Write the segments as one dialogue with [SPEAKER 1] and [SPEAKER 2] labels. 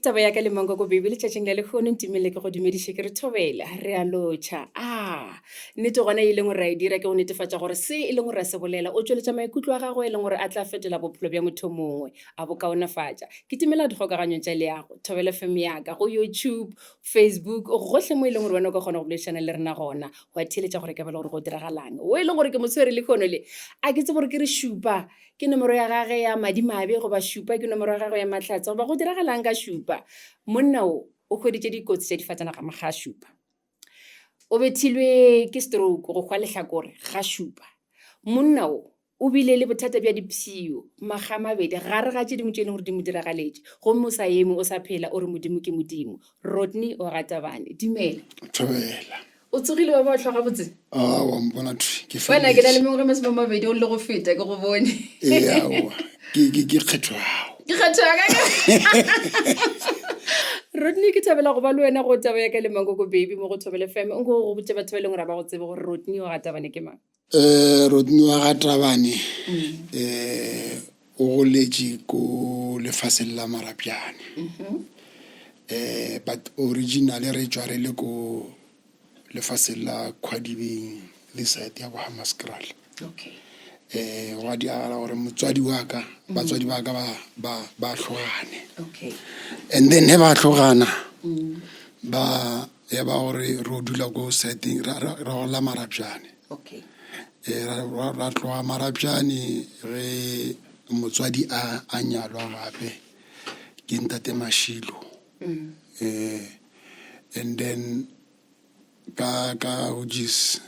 [SPEAKER 1] Ke taba ya ka le Mankoko Baby letšatšing la lehono ntumelle ke go dumediše ke re thobela re a lotšha. A nnete gona e leng gore ra e dira ke go netefatša gore se e leng gore ra se bolela o tšweletša maikutlo a gagwe e leng gore a tla fetola bophelo bja motho mongwe a bo kaonafatša. Kitimela dikgokaganyong tša leago, Thobela FM ya ka go YouTube, Facebook, gohle mo e leng gore wena o ka kgona go boledišana le rena gona wa theeletša gore ka bela gore go diragalang. O e leng gore ke mo tshwere lehono le a ke tsebe gore ke re šupa Ke nomoro ya gage ya madimabe goba šupa ke nomoro ya gagwe ya mahlatse goba go diragalang ka šupa? Monna o o hweditše dikotsi tša difatanaga makga a šupa. O bethilwe ke stroke go hwa lehlakore ga šupa. Monna o o bile le bothata bja dipshio makga a mabedi gare ga tše dingwe tše e leng gore di mo diragaletše gomme o sa eme o sa phela o re Modimo ke Modimo. Rodney wa ga Tabane, dumela.
[SPEAKER 2] Thobela.
[SPEAKER 1] O tsogile wa ba hlwa gabotse?
[SPEAKER 2] A wa mpona thwi ke
[SPEAKER 1] Wena ke na le mengwaga e masomemabedi o le go feta ke go bone.
[SPEAKER 2] Ee aowa ke ke ke kgetho ya gago.
[SPEAKER 1] Ke kgetho ya ka. Rodney ke thabela go ba le wena go taba ya ka le Mankoko Baby mo go Thobela FM. Nko go botše batho ba e leng gore ga ba go tsebe gore Rodney wa ga Tabane ke mang.
[SPEAKER 2] Um Rodney wa ga Tabane um o goletše ko lefaseng la Marapjane. Um but originally re tšwa re le ko lefaseng la Khwadibeng le side ya bo Hammanskraal.
[SPEAKER 1] Okay.
[SPEAKER 2] Eh gwa diagala gore motswadi wa ka mm. batswadi ba ka ba ba ba tlogane.
[SPEAKER 1] Okay.
[SPEAKER 2] And then he ba tlogana mm. ba ya ba gore re dula ko side ra ra ra Marapjane.
[SPEAKER 1] Okay.
[SPEAKER 2] Eh ra ra tloga Marapjane re motswadi a a nyalwa gape ke ntate Mashilo. Mm. Eh and then ka ka which is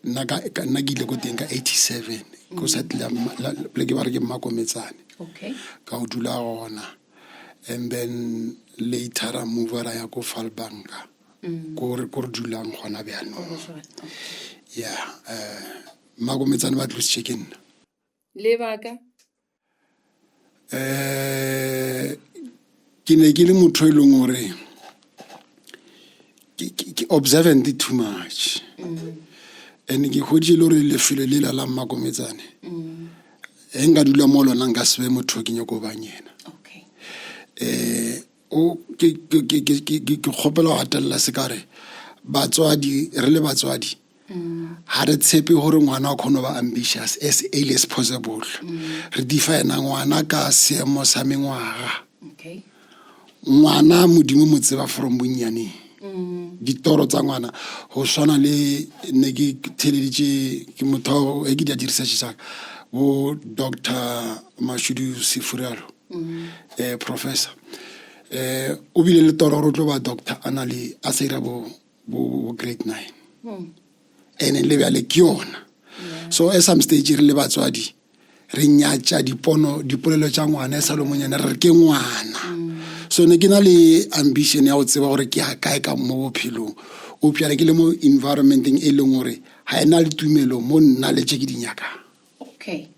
[SPEAKER 2] nna ka nna ke ile ko teng ka 87 ko sa tla pleke ba re ke mmakometsane
[SPEAKER 1] okay
[SPEAKER 2] ka o dula gona and then later ra move ra ya ko Falbanka mm. ko re ko re dulang gona bjanong yeah eh mmakometsane ba tlositše ke nna
[SPEAKER 1] lebaka
[SPEAKER 2] um ke ne ke le motho e leng gore ke observant too much and ke hweditše le gore lefelo lela la mmakometsane ge nka dula mo lona nka se be motho ke nyako bang yena um o ke kgopela go gatelela se kare batswadi re le batswadi ga re tshepe gore ngwana o kgone go ba ambitious as early as possible re defina ngwana ka seemo sa mengwaga
[SPEAKER 1] okay
[SPEAKER 2] ngwana modimo mo tseba from bonnyaneng ditoro tsa ngwana go swana le ne ke theleditše ke motho e ke di a di-research tsaka bo doctor mashudu sefuralo um professor um o bile le toro gore o tlo ba doctor a na le a sa ira bo bo grade 9 hmm. ene le bjale ke yona so at some stage re le batswadi re nyatša dipono dipolelo tša ngwana e sa le monyane re re ke ngwana hmm. so ne ke na le ambition ya go tseba gore ke ya kae ka mo bophelong o pjale ke le mo environmenteng e leng gore ga e na le tumelo mo nna le tše ke di nyakang
[SPEAKER 1] okay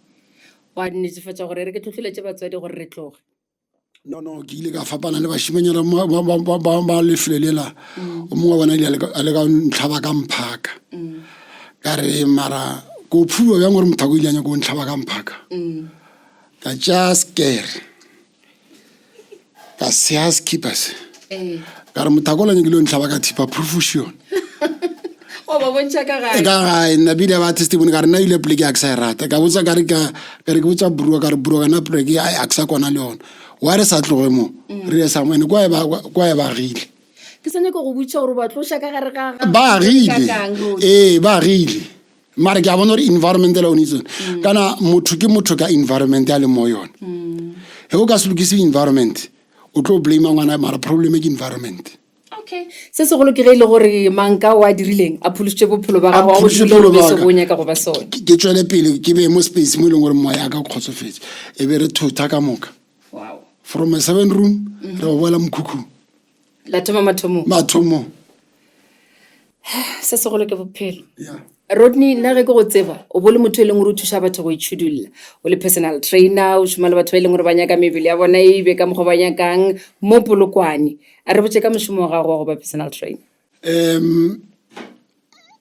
[SPEAKER 1] wa netefatša gore re ke tlhotlheletše batswadi gore re tloge
[SPEAKER 2] No, no, ke ile ka fapana le bašimanyana ba lefelo lela mm. o mongwe wa bona ile a leka ntlhaba ka mphaka mm. ka re mara ko phuwa bjang gore motho a ko ile a nyako ntlhaba ka mphaka mm. ka tšea scare ka sea skippers
[SPEAKER 1] eh.
[SPEAKER 2] ka re motho a ko la nyakile o ntlhaba ka thipa profusion
[SPEAKER 1] o ba bontšha ka gae
[SPEAKER 2] ka gae nna bile ba testimony ka re nna ile poleke a ke sa e rata ka botsa ka re ka re ke botsa brua ka re brua ka nna poleke a ke sa kwana le yona wa re sa tloge mo mm. re ye sa ene kwa e ba kwa e bagile
[SPEAKER 1] ke sa nyaka go botša gore ba tloša ka gare ga
[SPEAKER 2] ba agile ee ba agile mara ke a bona gore environment ela o ne tsone mm. kana motho ke motho ka environment ya le mo yone mm. ge o ka se lokise environment o tlo blame ngwana mara problem ke environment
[SPEAKER 1] okay se segolo ke ge e le gore manka o a dirileng a pholositše bophelo ba gago go dule o be se bo nyaka go ba sone
[SPEAKER 2] ke tswele pele ke be mo space mo e leng gore moya ka kgotsofetse e be re thotha ka moka
[SPEAKER 1] wow
[SPEAKER 2] from a seven room mm -hmm. re boela mokhukhung
[SPEAKER 1] la thoma mathomong
[SPEAKER 2] mathomong
[SPEAKER 1] Se segolo ke bophelo.
[SPEAKER 2] Yeah.
[SPEAKER 1] Rodney, nna ge ke go tseba, o bo le motho e leng gore o thuša batho go itšhidulla. O le personal trainer, o šoma le batho ba e leng gore ba nyaka mebele ya bona e be ka mokgwa ba nyakang mo Polokwane. A re botše ka mošomo wa gago wa go ba personal trainer.
[SPEAKER 2] Um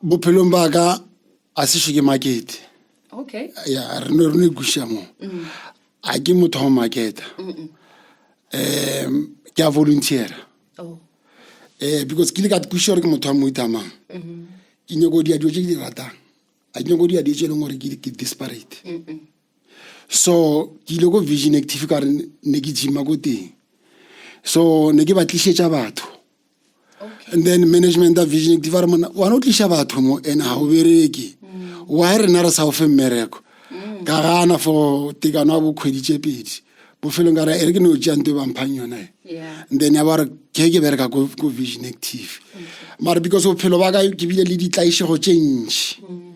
[SPEAKER 2] bophelong ba ka a se ke market.
[SPEAKER 1] Okay.
[SPEAKER 2] Ya re no re no ikwešiša mo. A ke motho wa marketa. Um ke a volunteera
[SPEAKER 1] oh.
[SPEAKER 2] um because ke ile ka kwešiša gore ke motho wa mohuta mang
[SPEAKER 1] mm-hmm.
[SPEAKER 2] ke nyako dia dilo tše ke di ratang a ke nyako dia dilo tše e leng gore ke desperate so ke ile ko vision active ka re ne ke gyma ko teng so ne ke ba tlišetša batho and then management ya vision active a re monna wana o tliša batho mo and ga o bereke mm. why rena re sa o fe mmereko mm. ka gana for tekano ya bokgwedi tše pedi bofelong ka re e re ke no tšea nto e bamphang yone and then ya ba re ke ke bereka ko vision active mara because bophelo ba ka ke bile le ditlaišego tše ntši um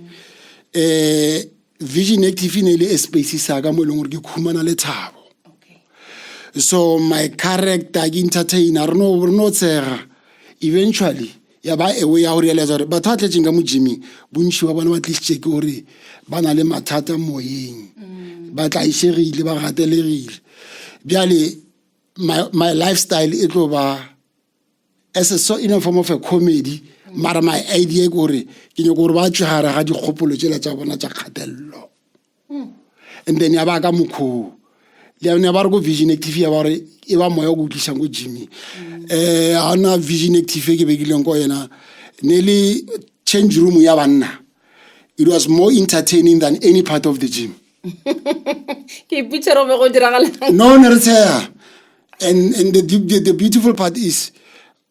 [SPEAKER 2] vision active e ne e le space sa ka mo e leng gore ke khumana lethabo so my character ke entertainer re no re no tshega eventually ya ba ewe ya go realize gore batho ba tletseng ka mo gyming bontši ba bona ba tlisitše ke gore ba na le mathata moyeng mm. ba tlaišegile ba gatelegile bjale my, my lifestyle e tlo ba as a so in a form of a comedy mara my idea ke gore ke nyako gore ba tswe gare ga dikgopolo tsela tsa bona tsa kgatelelo and then ya ba ka mokgoo le yone ba re ko vision active ya ba gore e ba moya o ko tlisang ko gyming um ga ona vision active e ke bekileng ko yena ne le change room ya banna it was more entertaining than any part of the gym
[SPEAKER 1] ke ipotsa gore be go diragalang
[SPEAKER 2] no ne re tshega and and the, the, the beautiful part is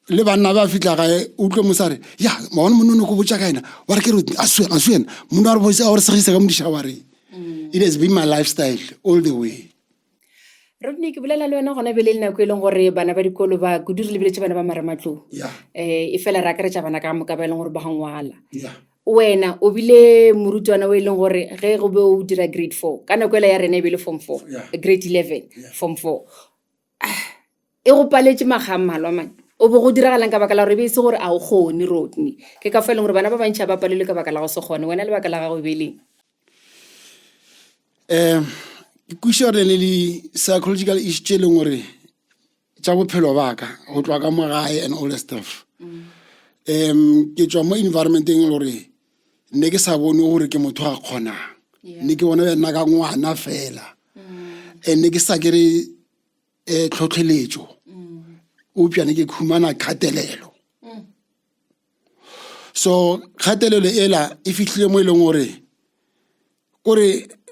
[SPEAKER 2] le banna ba fitlha gae utlwe mosare ya maone monna o ne ko botsa ka ena wa re ke re a se a se yena monna wa re botsa wa re segisa ka mo dišawareng mm. it has been my lifestyle all the way
[SPEAKER 1] Rodney ke bolela le wena gona bele le nako e leng gore bana ba dikolo ba kudu re lebeletse bana ba marematlou
[SPEAKER 2] yeah.
[SPEAKER 1] eh, e fela re akaretša bana ka moka ba e leng gore ba ngwala
[SPEAKER 2] yeah.
[SPEAKER 1] Wena o bile morutwana o e leng gore ge go be o dira grade four, ka nako ela ya rena e be e le form four,
[SPEAKER 2] Yeah.
[SPEAKER 1] grade 11,
[SPEAKER 2] Yeah.
[SPEAKER 1] form four. Ah, E go paletše makga a mmalwa mane. O bo go diragalang ka baka la gore e be e se gore a o kgone Rodney. Ke ka fao e leng gore bana ba bantši ga ba palelwe ka baka la go se kgone. Wena lebaka la gago e be e leng?
[SPEAKER 2] um ke kwešiša gore le di-psychological issue tše e leng gore tša bophelo ba ka go tloga ka mo gae and all the stuff um ke tswa mo environmenteng e le gore ne ke sa bone gore ke motho a kgonang ne ke bona nna ka ngwana fela and ne ke sa kry um tlhotlheletso eupša ne ke khumana kgatelelo so kgatelelo ela e fihlile mo e leng gore kore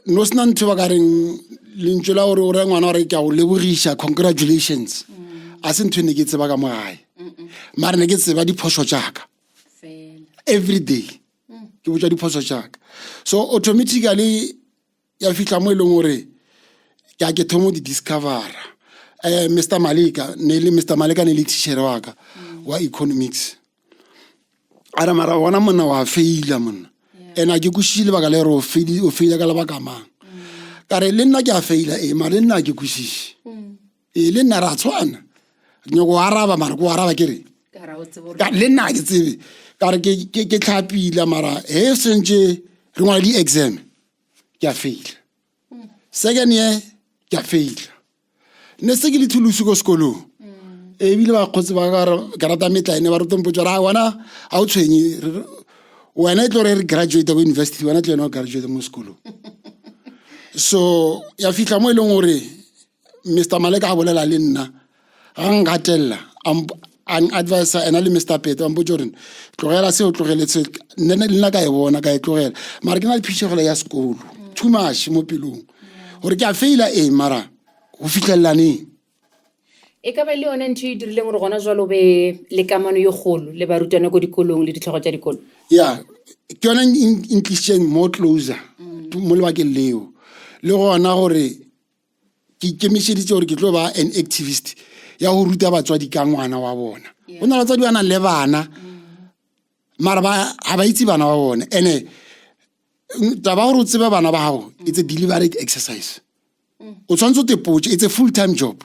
[SPEAKER 2] no sena ntho ba ka reng lentšu la gore o raya ngwana gore ke a go lebogiša congratulations a se ntho e ne ke tseba ka mo gae mare ne ke tseba diphoso jaaka every day ke botsa diphoso jaaka so automatically ya fihla mo e leng gore ke a ke thomo di discovera um mr maleka ne le mr maleka ne le teachere wa ka wa economics a re mara bona monna wa faila monna and a ke kwešiše lebaka le gore o faila ka lebaka mang ka re le nna ke a faila ee mara le nna a ke kwešiše ee le nna re a tshwana nyako araba mara ko araba ke re le nna ke tsebe ka re ke tlhapile mara he sentse re ngwala di-exam ke a faila second year ke a faila ne se ke le thulusi ko sekolong ebile bakgotsi ba ka rata metlaene ba rutompotsa gore a wena ga o tshwenye wena e tlo re re graduate ko university wena tlo yena o graduate mo sekolong so ya fitlha mo e leng gore mr maleka a bolela le nna ga nkgatelela a advisa ena le mr peto a mpotse gore tlogela se o tlogeletse nne le nna ka e bona ka e tlogela mara ke na le phišegelo ya sekolo too much mo pelong gore ke a faila ee mara go fitlhelelaneng
[SPEAKER 1] e ka ba le yone ntho e dirileng gore gona jalo be le kamano ye kgolo le barutwana ko dikolong le ditlhogo tša dikolo
[SPEAKER 2] ya ke yone e ntlisitseng more closer mo lebakeng leo le gona gore ke ikemišeditse gore ke tlo ba an activist ya go ruta batswadi ka ngwana wa bona go na batswadi ba nang le bana mara ga ba itse bana ba bone ene taba gore o tsebe bana ba gago it's a deliberate exercise o tshwanetse o tepotse it's a full time job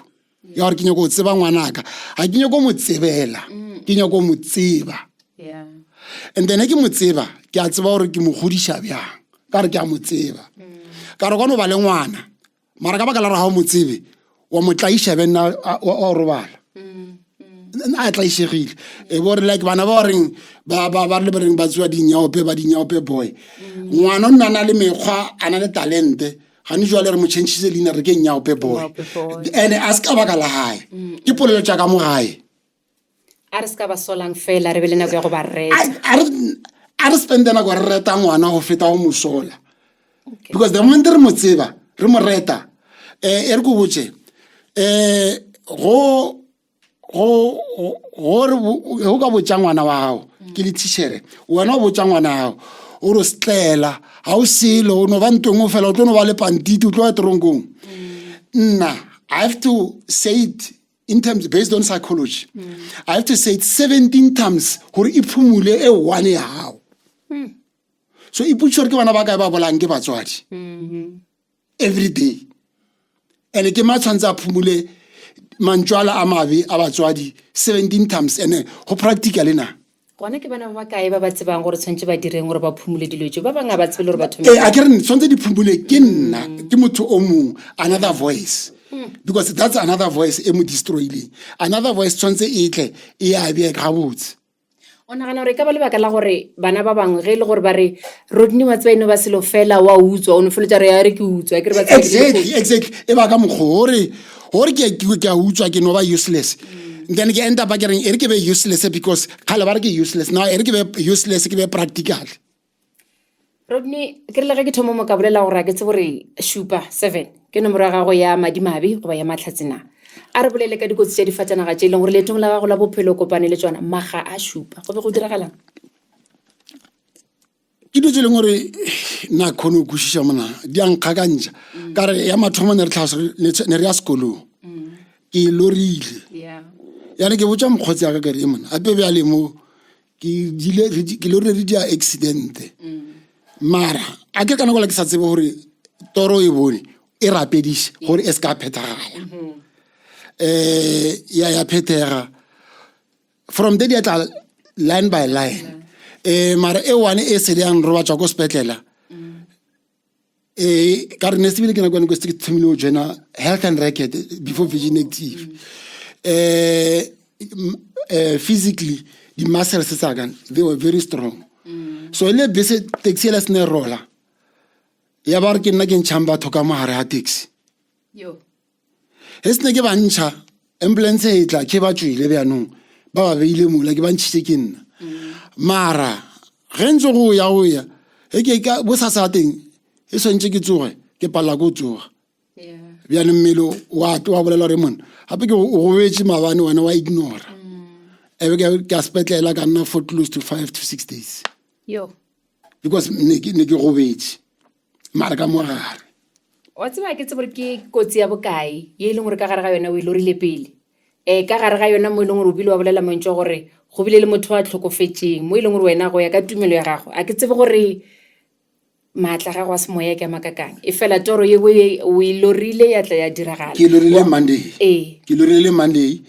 [SPEAKER 2] ya gore ke nyako o tseba ngwanaka ga ke nyako mo tsebela ke nyako mo tseba and then ke mo tseba ke a tseba gore ke mo godiša bjang ka gore ke a mo tseba ka re kwane o ba le ngwana mara ka baka la gore ga o mo tsebe wa mo tlaiša be nna wa robala a tlaišegile e bo re like bana ba reng ba ba ba le reng ba tsewa dinyaope ba dinyaope boy ngwana o nna na le mekgwa a na le talente Gane jwale re mo changise leina re ke Nyaope boy. Ene a se ka baka la gae. Ke polelo tša ka mo gae.
[SPEAKER 1] A re se ka ba solang fela re be le nako ya go ba reta.
[SPEAKER 2] A re spende nako re reta ngwana go feta go mo sola. Because the moment re mo tseba, re mo reta, eh e re ko botse, eh go go gore go ka botša ngwana wa gago ke le teachere wena o botša ngwana gago o re setlela ga o selo o no ba ntweng o fela o tlo no ba le pantiti o tlo ya toronkong nna i have to say it in terms based on psychology mm. i have to say it 17 times gore e phumule e one ya gago mm. so ipotšiša gore ke bana ba kae ba bolang ke batswadi mm-hmm. every day and ke ma tshwanetse a phumule mantšwala a mabe a batswadi 17 times and go practical na
[SPEAKER 1] gona ke bana ba bakae ba ba tsebang gore tshwanetse ba direng gore ba phumule dilo tso ba bangwe ga ba tsebe le gore ba thome
[SPEAKER 2] ee a ke re tshwanetse di phumule ke nna ke motho o mongwe another voice because that's another voice e mo destroyileng another voice tshwanetse e tle e a bee gabotse
[SPEAKER 1] O nagana gore e ka ba lebaka la gore bana ba bangwe ge e le gore ba re Rodney wa tseba e no ba selo fela wa utswa o no feletša re ya re ke utswa ke re ba
[SPEAKER 2] exactly exactly e ba ka mokgwa gore gore ke ke a utswa ke no ba useless then ke end up ke reng e re ke be useless because kgale ba re ke useless now e re ke be useless ke be practical
[SPEAKER 1] Rodney, ke rile ge ke thoma mo ka bolela gore a ke tsebe gore šupa, seven, ke nomoro ya gago ya madimabe goba ya mahlatse na. A re bolele ka dikotsi tša difatanaga tše e leng gore leetong la gago la bophelo o kopane le tšona makga a šupa. Go be go diragalang?
[SPEAKER 2] Ke dilo tse e leng gore nna kgone go kwešiša mona di a nkgakantšha ka re ya mathomo ne re tlhaso ne re ya sekolong ke lorile yane ke botša mokgotsi ya ka kere e mona gape bjale mo ke dile ke le re di accident mara a ke kana gola ke sa tsebe gore toro e bone e rapediše gore e se ka phethagala eh ya ya phethega from there di tla line by line eh mara e one e se yang robatswa ko sepetlela ee ka re ne sebile ke nako ya nako se ke thomile go joina health and racket before virgin active um physically di-muscles tsa ka they were very strong so e le bese taxi ela se ne rola ya ba re ke nna ke ntšhang batho ka mogare ga taxi Ge se ne ke ba ntšha, ambulance e tla, ke ba tšwele bjanong, ba ba beile mola, ke ba ntšhitše ke nna. Mara ge ntse go ya go ya, ge ke ka bosasa teng, e swantše ke tsoge, ke palela ko tsoga. Bjale mmele wa wa bolela gore monna, gape ke o gobetše maabane wena wa ignora. Ebe ke ka sepetlela ka nna for close to 5 to 6 days. Because ne ke ne ke gobetše. Mara ka mo gare.
[SPEAKER 1] Wa tseba ke tsebe gore ke kotsi ya bokae ye e leng gore ka gare ga yona o e lorile pele. Um ka gare ga yona mo e leng gore o bile wa bolela mantšu a gore go bile le motho a hlokofetšeng mo e leng gore wena go ya ka tumelo ya gago a ke tsebe gore maatla a gago a semoya ke a makakang. E fela toro ye o e lorile ya tla ya diragala.
[SPEAKER 2] Ke lorile Monday.
[SPEAKER 1] Ee.
[SPEAKER 2] Ke lorile Monday.